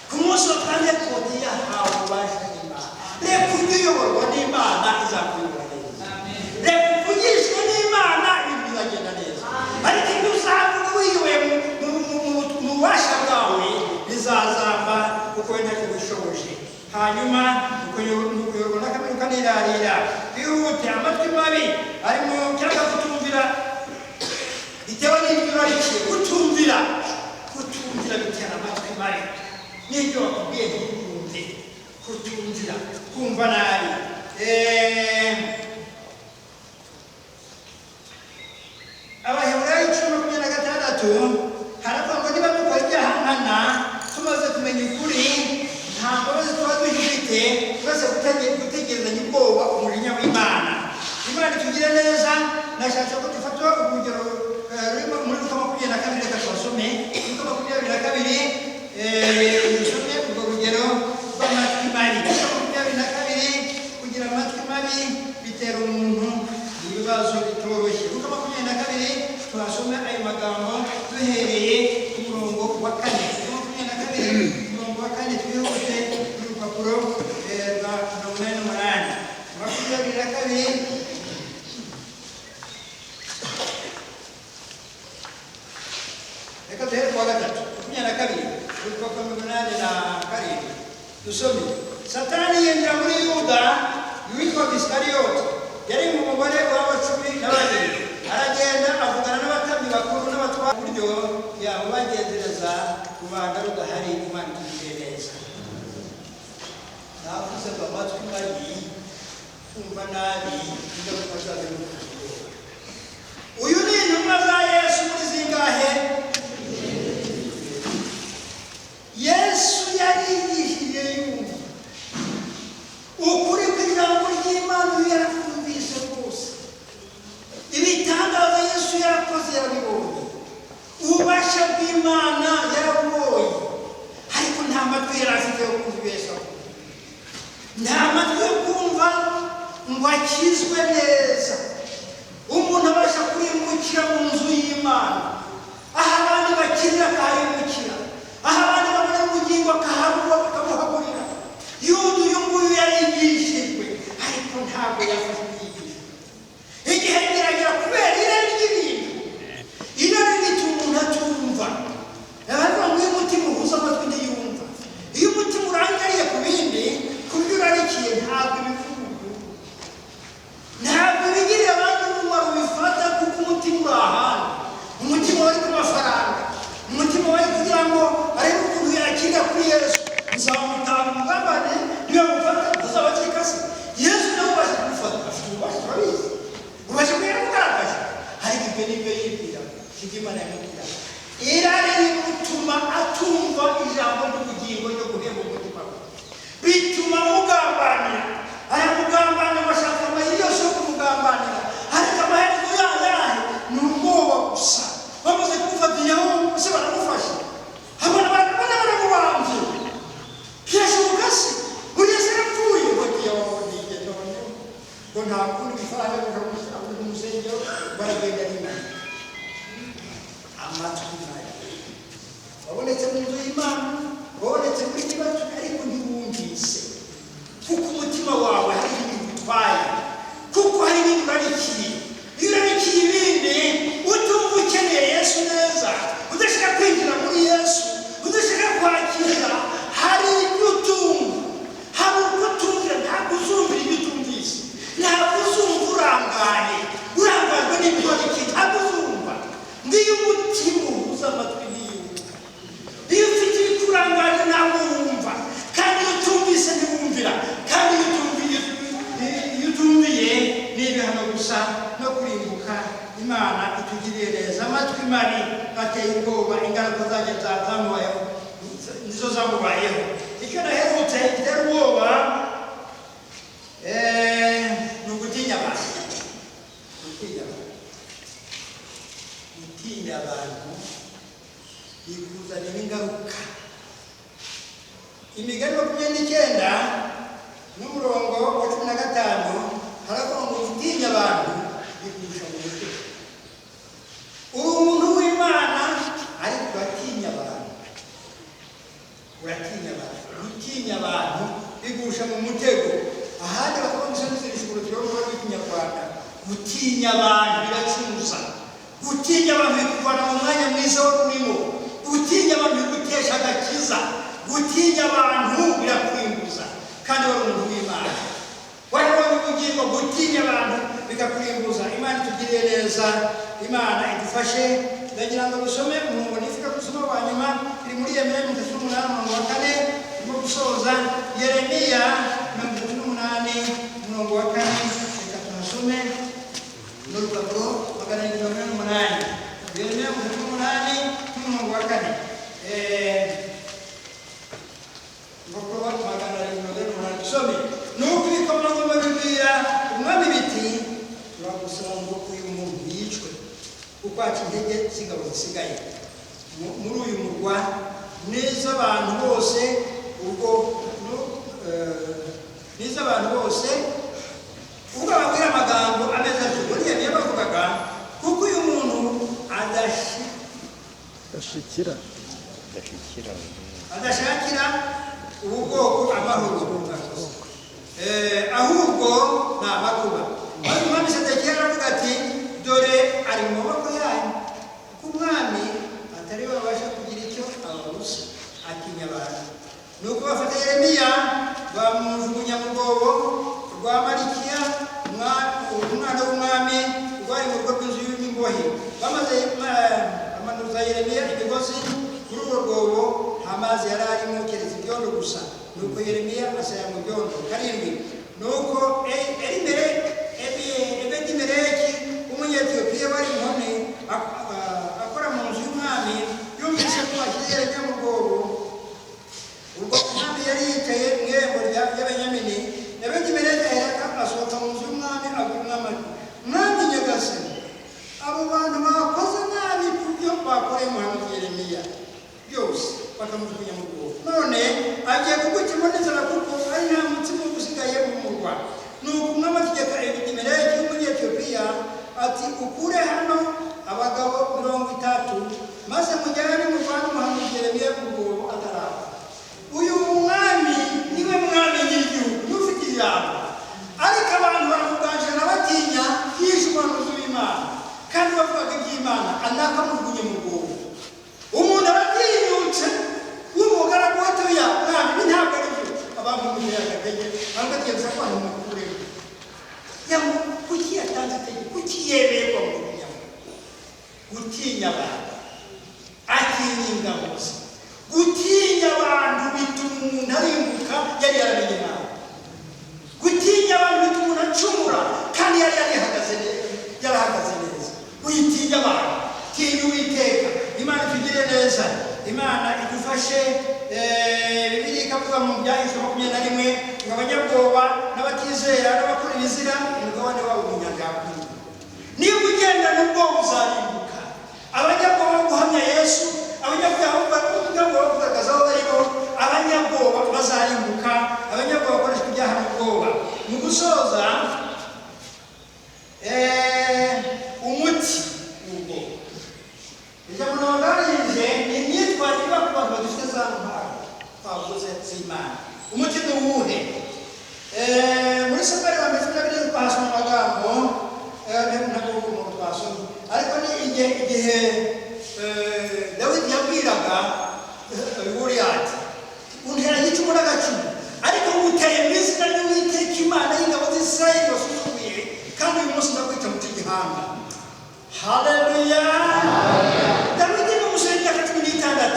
ku munsi wa Pantekote. Yahawe ububasha n'Imana. Reka ujye uyoborwa n'Imana, izakuyobora neza. Reka uvugishwe n'Imana, ibintu bizagenda neza. Ariko ibyo uzavuga wiyoboye mu bubasha bwawe bizazamba, kuko we ntacyo wishoboje. Hanyuma ukuyoborwa n'akamere ukanirarira. Twihute. Amatwi mabi ari mu cyangwa kutumvira bitewe n'ibyo urarikiye. Kutumvira, kutumvira bitera amatwi mabi, n'ibyo bakubwiye ntubyumve. Kutumvira, kumva nabi. Abaheburayo 10:26 haravuga ngo niba dukora ibyaha nkana tumaze kumenya ukuri, nta mbabazi tuba dufite uretse gutegerezanya ubwoba umujinya w'Imana. Imana itugire neza. Nashatse ko dufata urugero ruri muri Luka 22. Reka tubasome Luka 22, dusome urwo rugero rw'amatwi mabi. Luka 22, kugira amatwi mabi. Reka duhere ku wa gatatu, 22, urupapuro 87, dusome. Satani yinjira muri Yuda witwa Isikariyoti, yari mu mubare w'aba 12. Aragenda avugana n'abatambyi bakuru n'abatwara uburyo yamubagenzereza rubanda rudahari. Imana itugirire neza. Navuze ngo amatwi mabi, kumva nabi, ingaruka zabyo ni ukuzireba. Uyu ni intumwa za Yesu muri zingahe? Yesu yarigishije yumva ukuri kw'ijambo ry'Imana. Uyu yarakumvise rwose. Ibitangaza Yesu yarakoze yarabibonye, ububasha bw'Imana yarabubonye, ariko nta matwi yari afite yo kumva ibyo Yesu avuga, nta matwi yo kumva ngo akizwe neza. Umuntu abasha kurimbukira mu nzu y'Imana, aho abandi bakirira akaharimukira, aho abandi babona ubugingo akahabura, bakabuhaburira. Yuda uyu nguyu yarigishijwe, ariko ntabwo yafashe inyigisho. Igihe kiragera kubera irari ry'ibintu, irari rituma umuntu atumva. Baravuga ngo iyo umutima uhuza amatwi ntiyumva. Iyo umutima urangariye ku bindi, ku byo urarikiye, ntabwo ibivuga, ntabwo ibigirira abandi umumaro bifata, kuko umutima uri ahandi. Umutima wari ku mafaranga, umutima wari kugira ngo arebe ukuntu yakira kuri Yesu. Nzamutanga umugabane, nibamufata ntazabacika se. Yesu nawe ubasha kumufata, afite ububasha, turabizi, ubasha kuba yaramugaragaje, ariko ibyo nibyo yibwira, sibyo Imana yamubwira. Irari rimutuma atumva ijambo ry'ubugingo ryo guhemba umutima we, bituma amugambanira. Aramugambanira, bashaka amayeri yose yo kumugambanira, ariko amaherezo yayo yahe? Ni ubwoba gusa. Bamaze kumufata, yaho se baramufashe, abona barabona baramubambye. Birashoboka se uriya se yarapfuye? Ngo yaho nige noneho ngo nta kundi ifaranga kuja mu musengero, baragenda rimwe. Amatwi nayo wabonetse mu nzu y'Imana, wabonetse muri kibatu, ariko ntiwumvise, kuko umutima wawe hari ibintu bitwaye, kuko hari ibintu urarikiye. Iyo urarikiye ibindi, utumva ukeneye Yesu neza, udashaka kwinjira muri Yesu, udashaka kwakira, hari ibyo utumva, hari uko utumvira. Ntabwo uzumvira ibyo utumvise, ntabwo uzumva urangaye, urangajwe n'ibyo urarikiye, ntabwo uzumva. Ngiyo umutima uhuza amatwi ntiyumva. Iyo ufite ibikurangaje ntabwo wumva, kandi iyo utumvise ntiwumvira, kandi iyo utumviye, iyo utumviye ni ibihano gusa no kurimbuka. Imana itugiriye neza. Amatwi mabi ateye ubwoba, ingaruka zajya zamubayeho nizo zamubayeho. Icyo naherutse gitera ubwoba ni ugutinya abantu. Gutinya abantu, gutinya abantu bikuzanira ingaruka. Imigani 29 n'umurongo wa 15 haravuga ngo gutinya abantu bigusha mu mutwe. Uri umuntu w'Imana ariko uratinya abantu, uratinya abantu. Gutinya abantu bigusha mu mutego. Ahandi bakaba gusobanurira urugero rw'Ikinyarwanda: gutinya abantu biracuruza, gutinya abantu bikuvana mu mwanya mwiza wo urimo, gutinya abantu bigutesha agakiza, gutinya abantu birakurimbuza kandi wari umuntu w'Imana, warabonye ubugingo. Gutinya abantu bikakurimbuza. Imana itugiriye neza, Imana idufashe. Ndagira ngo dusome umurongo nifuza gusoma wa nyuma, iri muri Yeremiya 38 umurongo wa 4. Turimo gusoza. Yeremiya 38 umurongo wa 4, reka tuhasome, n'urupapuro 748. Yeremiya 38 n'umurongo wa 4, urupapuro 748, dusome. Nuko ibikomangoma bibwira umwami biti: "Turagusaba ngo uyu muntu yicwe, kuko aca intege z'ingabo zisigaye muri uyu murwa n'iz'abantu bose, ubwo n'iz'abantu bose, ubwo ababwira amagambo ameze atyo." Muri iyo bavugaga, kuko uyu muntu Ashikira. adashakira ubu bwoko amahoro, ahubwo ni amakuba. Maze umwami Sedekiya aravuga ati: "Dore ari mu maboko yanyu, kuko umwami Atari babasha kugira icyo ababuza, atinya abantu. Nuko bafata Yeremiya bamujugunya mu rwobo rwa Malikiya, umwana w'umwami, rwari mu rugo rw'inzu y'imbohe. Bamaze amanuza Yeremiya imigozi kuri urwo rwobo, nta mazi yari arimo keretse ibyondo gusa. Nuko Yeremiya asaya mu byondo. 7. Nuko Ebedimeleki w'Umunyetiyopiya wari inkone akora mu nzu y'umwami yumvise ko bashyize Yeremiya mu rwobo. Ubwo umwami yari yicaye mu irembo rya Benyamini, Ebedimeleki aherako asohoka mu nzu y'umwami, abwira umwami ati: "Mwami nyagasani, abo bantu bakoze nabi ku byo bakoreye umuhanuzi Yeremiya byose, bakamujugunya mu rwobo. None agiye kugucamo n'inzara, kuko ari nta mutsima usigaye mu murwa." Nuko umwami ategeka Ebedimeleki w'Umunyetiyopiya ati: "Ukure hano abagabo 30, maze mujyane muvane umuhanuzi Yeremiya mu rwobo atarapfa." Uyu mwami niwe mwami nyir'igihugu, niwe ufite ijambo, ariko abantu baramuganjira batinya yishe umuhanuzi w'Imana kandi bavugaga iby'Imana, anakamujugunye mu rwobo. Umuntu aratinyutse w'umugaragu watoya: "Mwami, ibi ntabwo ari byo." Abantu muteye agatege, ahubwo ategetse ko abantu mukuremo. Kuki yatanze itegeko? Kuki yemeye ko bamujugunyamo? Gutinya abantu, atinya ingabo ze. Gutinya abantu bituma umuntu arimbuka yari yaramenye Imana. Gutinya abantu bituma umuntu acumura kandi yari yarihagaze neza, yarahagaze neza. Witinya abantu, tinya Uwiteka. Imana itugirire neza, Imana idufashe. Bibiliya ikavuga mu Byahishwe 21 ngo abanyabwoba n'abatizera n'abakora ibizira, umugabane wabo mu nyanja yaka. Niba ugendana ubwoba uzarimbuka. Abanyabwoba bo guhamya Yesu, abanyabwoba bo kugaragaza aho baribo, abanyabwoba bazarimbuka, abanyabwoba bakoreshwa ibyaha n'ubwoba. Mu gusoza, umuti w'ubwoba, ijambo nabaganirije ni imyitwarire iba ku bantu badafite za ntwaro twavuze z'Imana. Umuti ni uwuhe? Muri Samweli wa mbere 12 twahasoma amagambo, ntabwo umuntu twasoma, ariko ni igihe Dawidi yabwiraga Goliyati: "Unteranye icumu n'agacumu, ariko nguteye mu izina ry'Uwiteka Imana y'ingabo z'Isirayeli wasuzuguye, kandi uyu munsi ndakwita muti igihanga." Haleluya! Dawidi ni umusore w'imyaka 16.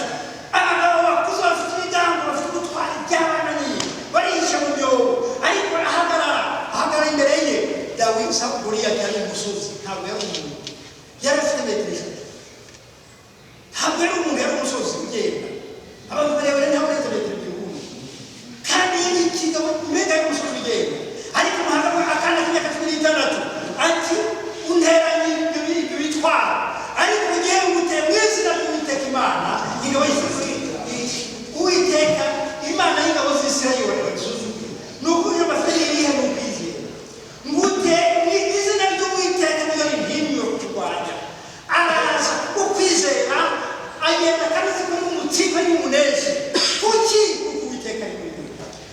Abagabo bakuze bafite ibigango, bafite ubutwari, byabananiye, barihisha mu myobo, ariko ahagarara imbere ye. Dawidi sa Goliyati yari umusozi, ntabwo yari umuntu, yari afite metero 3. Ntabwo yari umuntu, yari umusozi ugenda. Abantu barebare ntabwo urenze metero 1000, kandi yari ikigabo mbega y'umusozi ugenda. Ariko umuhanga akana k'imyaka 16 ati: "Unteranye ibyo bitwara, ariko ugiye nguteye mu izina ry'Uwiteka Imana ingabo y'Isirayeli, Uwiteka Imana y'ingabo z'Isirayeli wasuzuguye." Ni ukuri bafite irihe? Ni ukwizera. Ngute mu izina ry'Uwiteka niyo rintimwe kurwanya. Araza ukwizera, agenda kandi azi ko ari umutima, ari umunezi. Kuki? Kuko Uwiteka ari muri we,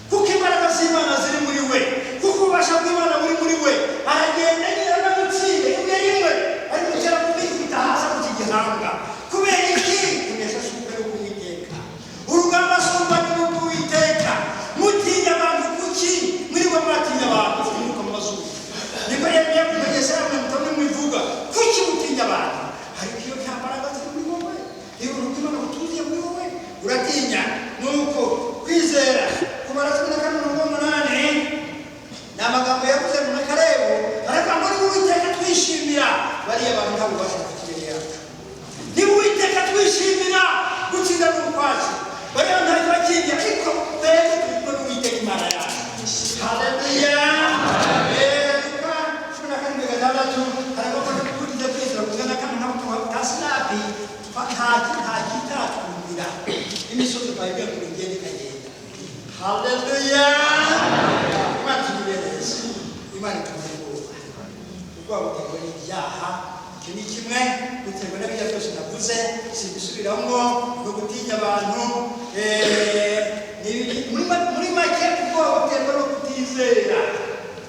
kuko imbaraga z'Imana ziri muri we, kuko ububasha bw'Imana buri muri we. Aragenda nyine aramutsinda rimwe rimwe, ari gutera kumikubita hasi ku gihanga. Kubera iki? Kunesha si ukwe rw'Uwiteka, urugamba si urwanyu, ni urw'Uwiteka. Mutinya abantu kuki? Mwirirwa mwatinya abantu, bafite umwuka mu mazuru. Niko Yeremiya yavuga, Yesaya 50 mwivuga. Kuki mutinya abantu? Ariko iyo nta mbaraga ziri muri wowe, iyo ubuntu bw'Imana butuzuye muri wowe, uratinya. Nuko kwizera, Kubara 14:8, ni amagambo yavuze mu Kalebu, aravuga ngo: "Niba Uwiteka twishimira, bariya bantu ntabwo ubasha bafite imbere yacu. Niba Uwiteka twishimira, gutsinda ni ukwacu. Bariya ntacyo bakingira, ariko twebwe turi kumwe n'Uwiteka Imana yacu." Haleluya! Luka 17:6 haravuga ko tugize kwizera kungana kandi ntabwo ka sinapi, nta kitatwumvira. Imisozi twayibwiye ngo igende ikagenda. Haleluya! Imana itugirire neza, Imana itumare ubwoba. Ubwoba buterwa n'ibyaha, icyo ni kimwe. Buterwa na biriya byose navuze, simbisubiramo, ni ugutinya abantu. Muri make, ubwoba buterwa no kutizera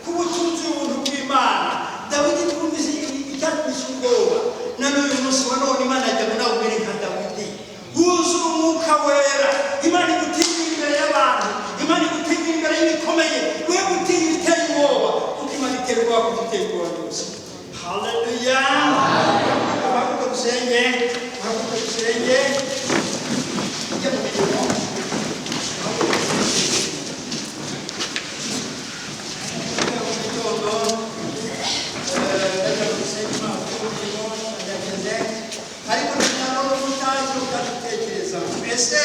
k'ubutunzi, ubuntu bw'Imana. Dawidi twumvise icyatwishe ubwoba, na n'uyu munsi wa none Imana ajya ngo nawe umere nka Dawidi. Umwuka Wera. Imana igutinyura imbere y'abantu, Imana igutinyura imbere y'ibikomeye. We gutinya ibiteye ubwoba, kuko Imana itera ubwoba kuko iteye ubwoba byose. Haleluya! Haguruka dusenge, haguruka dusenge, ujye mu mirimo. Mu gitondo ndajya gusenga Imana ku mirimo ndageze, ariko nanone utaje ukadutekereza: ese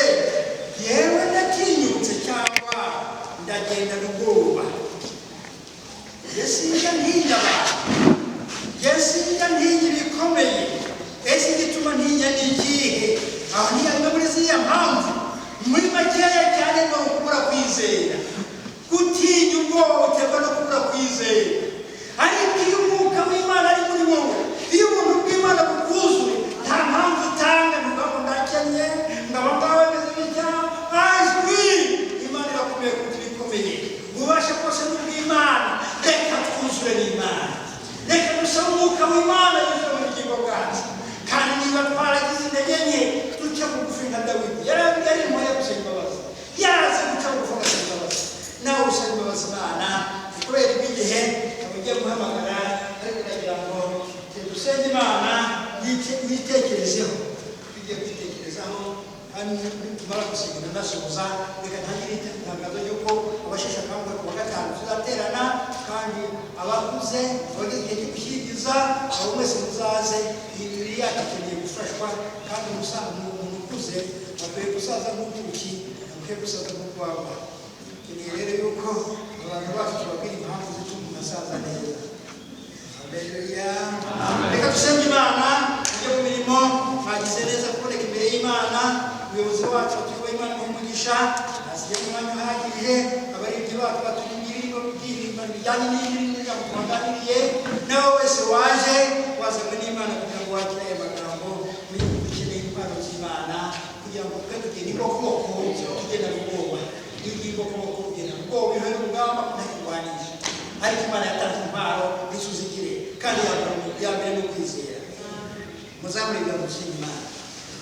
yewe ndatinyutse cyangwa ndagenda ubwoba? Ese njya ntinya abantu? Ese njya ntinya ibikomeye? Ese igituma ntinya ni ikihe? Aho ntiyari muri ziriya mpamvu. Muri makeya cyane ni ukubura kwizera. Gutinya ubwoba buterwa no kubura kwizera. Ariko iyo Umwuka w'Imana ari muri wowe, iyo ubuntu bw'Imana bukuzuye, nta mpamvu utanga. Ntuvuga ngo ndakennye, ngo aba ngaba bameze bitya. Ajwi Imana irakomeye kuruta ibikomeye, ububasha bwose ni ubw'Imana. Reka twuzure n'Imana, reka dusabe Umwuka w'Imana yuzure mu bugingo bwacu. Kandi niba twaragize intege nke, duce bugufi nka Dawidi. Yari yari intore gusaba imbabazi, yarazi guca bugufi agasaba imbabazi. Nawe usaba imbabazi Imana. Kubera iby'igihe ugiye guhamagara, ariko ndagira ngo dusenge Imana, witekerezeho. Tugiye kwitekerezaho, kandi nitumara gusenga ndasoza. Reka ntangire itangazo ry'uko abasheshe akanguhe ku wa gatanu tuzaterana, kandi abakuze, abageze igihe cyo gushyingiza, abo mwese muzaze. Iyi mibiri yacu ikeneye gufashwa, kandi umuntu ukuze akwiye gusaza nk'ubuki, akwiye gusaza nk'urwagwa. Dukeneye rero yuko abantu bacu tubabwira impamvu zituma umuntu asaza neza. Haleluya! Reka dusenge Imana, tujye mu mirimo. Mwagize neza kuboneka imbere y'Imana. Umuyobozi wacu watuyoboye, Imana imuhe umugisha, asigaye umwanya uhagije. Abaririmbyi bacu baturimbye ibirimo by'indirimbo bijyanye n'ijambo twaganiriye. Nawe wese waje, wazanywe n'Imana kugira ngo wakire aya magambo. Ukeneye impano z'Imana kugira ngo twe tugende ibokoboko, tugenda ubwoba. Iyo ugiye ibokoboko, ugenda ubwoba, iyo urugamba ntakirwanisha. Ariko Imana yatanze intwaro ntituzigire, kandi ya mbere ni ukwizera. Muzamure ibiganza dusenga Imana.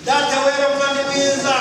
Data wera, Mwami mwiza.